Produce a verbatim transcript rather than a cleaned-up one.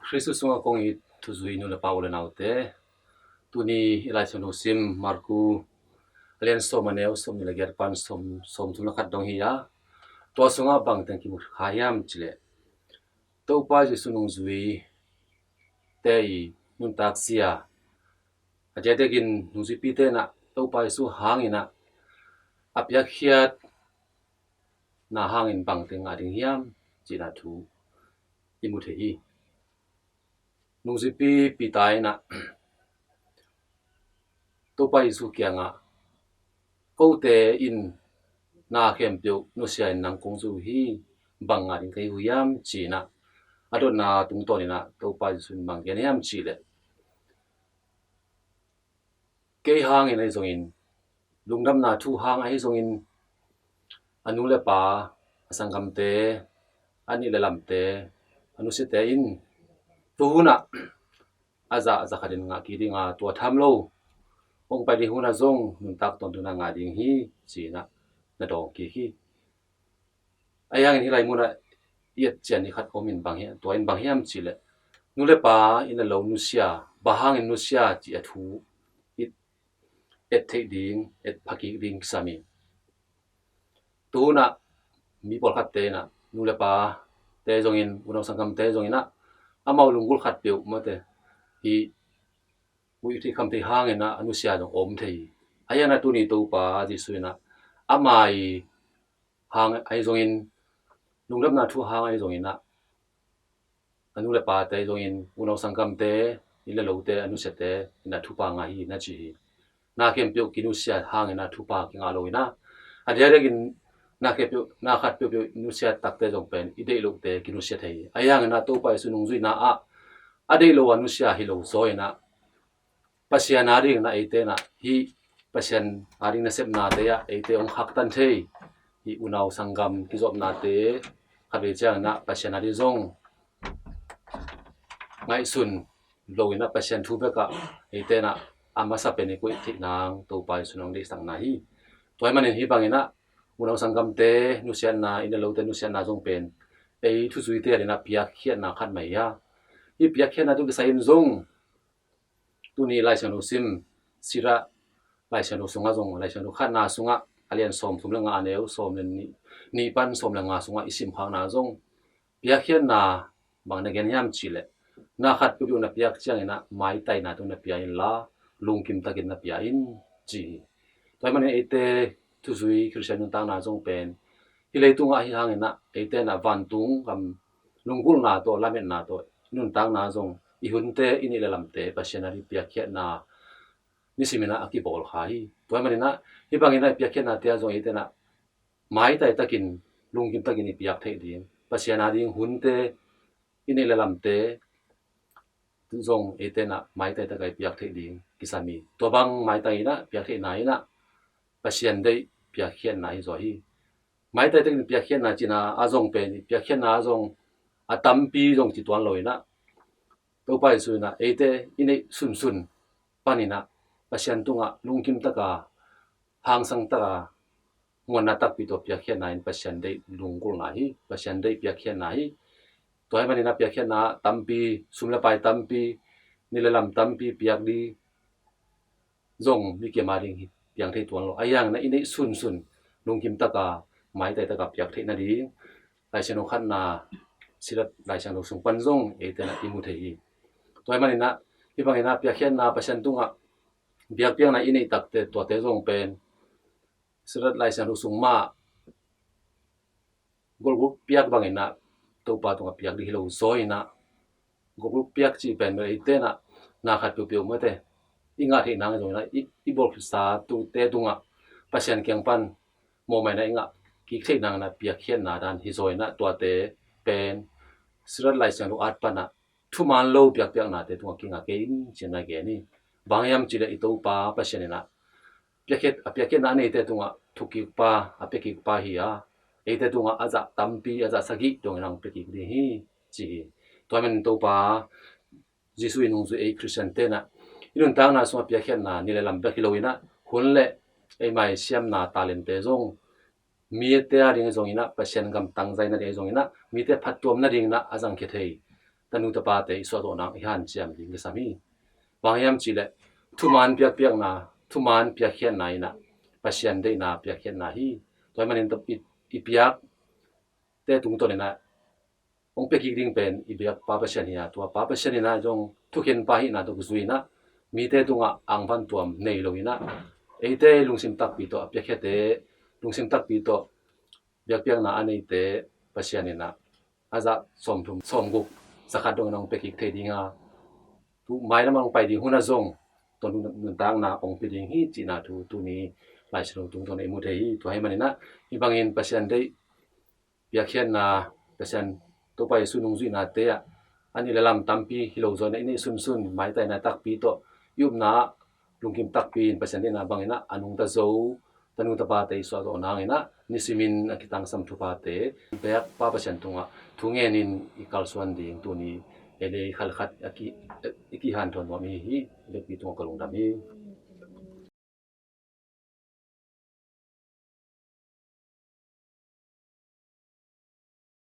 Khristu sungah kong it thuzui nu le pa u le naute, tuni i Lai Siangtho sim Marku a lian sawm a neu sawm nih le giat pan sawm, sawm thum le khat dong hi a, tua sungah bang teng kimu kha hiam cileh, Topa Jesu nungzui te i nuntak zia, a diakdiakin nungzuipi tenah Topa Jesu hanginah a piakkhiat na hangin bang teng ngah ding hiam cihna thu i mu thei hi. Nungzuipi Peter inah Topa Jesu kiangah, kote in na khempeuh nusia in nang kong zu hi, bang ngah ding ka hi uh hiam cinah a dotna tungtawn inah Topa Jesu in bang gen hiam cihleh, kei hangin ahi zongin, lungdamna thu hang ahi zongin, a nu le pa, a sanggamte, a nih le lamte, a nusiate in tuhunah a zah a zakhatin ngah kik dinga, tua tham lo hong pai ding hunah zong nuntak tawntunah ngah ding hi cinah na dawng kik hi. Ahi hangin hih lai munah i et cian ni khat om in bang hiam, tua in bang hiam cihleh, nu le pa in a lo nusia, bang hangin nusia cih a thu i et theih ding, et phakik ding kisam hi. Tuhunah mi pawlkhatte inah nu le pate zongin, unau sanggamte zonginah amau lunggulh khat peuh mate hi, muih theih kham theih hanginah a nusia zong om thei hi. Ahi hanginah tuni Topa Jesu inah ama i hang ahi zongin, lungdamna thu hang ahi zonginah a nu le pate ahi zongin, unau sanggamte, inn le lote, a nusiate inah thupha ngah hi na ci hi. Na khempeuh kinusia hanginah thupha kingah lo inah, a diakdiakin na khempeuh, na khat peuhpeuh nusia takte zong pen i deih lohte kinusia thei hi. Ahi hanginah Topa Jesu nungzuina ah a deih lo a nusia hi lo zaw inah, Pasian ading na eite na hih Pasian ading nasepnate ah eite hong khaktan thei, hih unau sanggam kizopnate khatvei ciangin ah Pasian ading zong ngaihsun lo in ah Pasian thu bekah eite na a masa pen i koih theih nang Topa Jesu in hong deihsakna hi. Tua ahih manin hih bangin ah unau sanggamte nusiatna, inn le lote nusiatna zong pen ei thuzuite ading ah piakkhiatna khat mah hi a, hih piakkhiatna tawh kisai in zong tuni Lai Siangtho sim, Sirah Lai Siangtho sungah zong, Lai Siangtho khatna sungah a lian sawm thum le nga, a neu sawm le nih, nih pan sawm le nga sungah i simkhakna zong, piakkhiatna bang na gen hiam cihleh, na khat peuhpeuh na piak ciangin ah maitaina tawh na pia inla, lungkim takin na pia in ci hi. Tua ahih manin eite thuzui Khristian nuntakna zong pen hih leitungah hih hangin ah eite na vantung gam lunggulhna tawh, lametna tawh nuntakna zong, i hunte, i neih le lamte Pasian ading piakkhiatna nisimin ah a kibawl kha hi. Tua ahih manin ah hih bangin ah piakkhiatnate ah zong eite na maitai takin, lungkim takin i piak theih ding, Pasian ading hunte, i neih le lamte zong eite na maitai takin i piak theih ding kisam hi. Tua bang maitai in ah piak theihna in ah Pasian deih piakkhiatna hi zaw hi. Maitai takin piakkhiatna cihna ah zong pen, piakkhiatna ah zong a tampi zong ci tuan lo in ah Topa Jesu in ah eite i neih sunsun panin ah Pasian tungah lungkim taka, hangsang taka, muanna takpi tawh piakkhiatna in Pasian deih lunggulhna hi, Pasian deih piakkhiatna hi. Tua ahih manin ah piakkhiatna tampi, sum le pai tampi, neih le lam tampi piak ding zong mi kiam ading hi piang thei tuan lo. Ahi hangin ah i neih sunsun lungkim taka, maitai taka piak theih nading Lai Siangtho khatna, Sirah Lai Siangtho sung pan zong eite na i mu thei hi. Tua ahih manin ah hih bangin ah piakkhiatna, Pasian tungah biakpiakna i neih takte, tuate zong pen Sirah Lai Siangtho sung mah golguk piak bangin ah Topa tungah piak ding hi lo zaw in ah, golguk piak cih pen bel eite na, na khat peuhpeuh mate i ngah theih nang zongin ah, i, i bawl khitsa tute tungah Pasian kiang pan mawhmaina i ngah kik theih nang in ah piakkhiatna dan hi zaw in ah, tuate pen Sirah Lai Siangtho at pan ah thuman lo piakpiaknate tungah kingah kei in ci-in na gen hi. Bang hiam cihleh i Topa Pasian in ah piakkhiat, a piakkhiatna a neite tungah thuk kikpa, a pia kikpa hi a, eite tungah a zah tampi, a zah sagih dongin hong pia kik ding hi ci hi. Tua ahih manin Topa Jesu i nungzui ei Khristiante na i nuntakna sungah piakkhiatna neih le lam bek hi lo in ah, hun le eima i siamna talente zong mite ading zongin ah, Pasian gam tangzai nading zongin ah, mite phattuam nadingin ah a zangkhia thei, tanu tapate i suahzawh nang i hanciam ding kisam hi. Bang hiam cihleh thuman piakpiakna, thuman piakkhiatna in ah Pasian deihna piakkhiatna hi. Tua ahih manin i, i piakte tungtawn in ah hong pia kik ding pen i biak Pa Pasian hi a, tua Pa Pasian in ah zong thukhenpa hihna tawh kizui in ah mite tungah angvan tuam nei lo in ah eite lungsim takpi tawh a piakkhiate, lungsim takpi tawh biakpiakna a neite Pasian in ah a zah sawmthum sawmguk zakhat dongin hong pia kik thei ding a, tu mailam hong pai ding hun ah zong tua nuntakna hong pia ding hi cihna thu tuni Lai Siangtho tungtawn i mu thei hi. Tua ahih manin ah hih bangin Pasian deih piakkhiatna, Pasian Topa Jesu nungzuihnate ah a nih le lam tampi hi lo zaw in ah i neih sunsun maitai in ah takpi tawh i upna ah lungkim takpi in Pasian deihna bangin ah a nungta zo tanu tapate i suahzawh nang in ah nisimin a kitangsam thuphate biak Pa Pasian tungah thu ngenin i kalsuan ding tuni ei le ei khat le khat a ki, i kihanthawn nuam i hi hi. I biakpi tungah ka lungdam hi.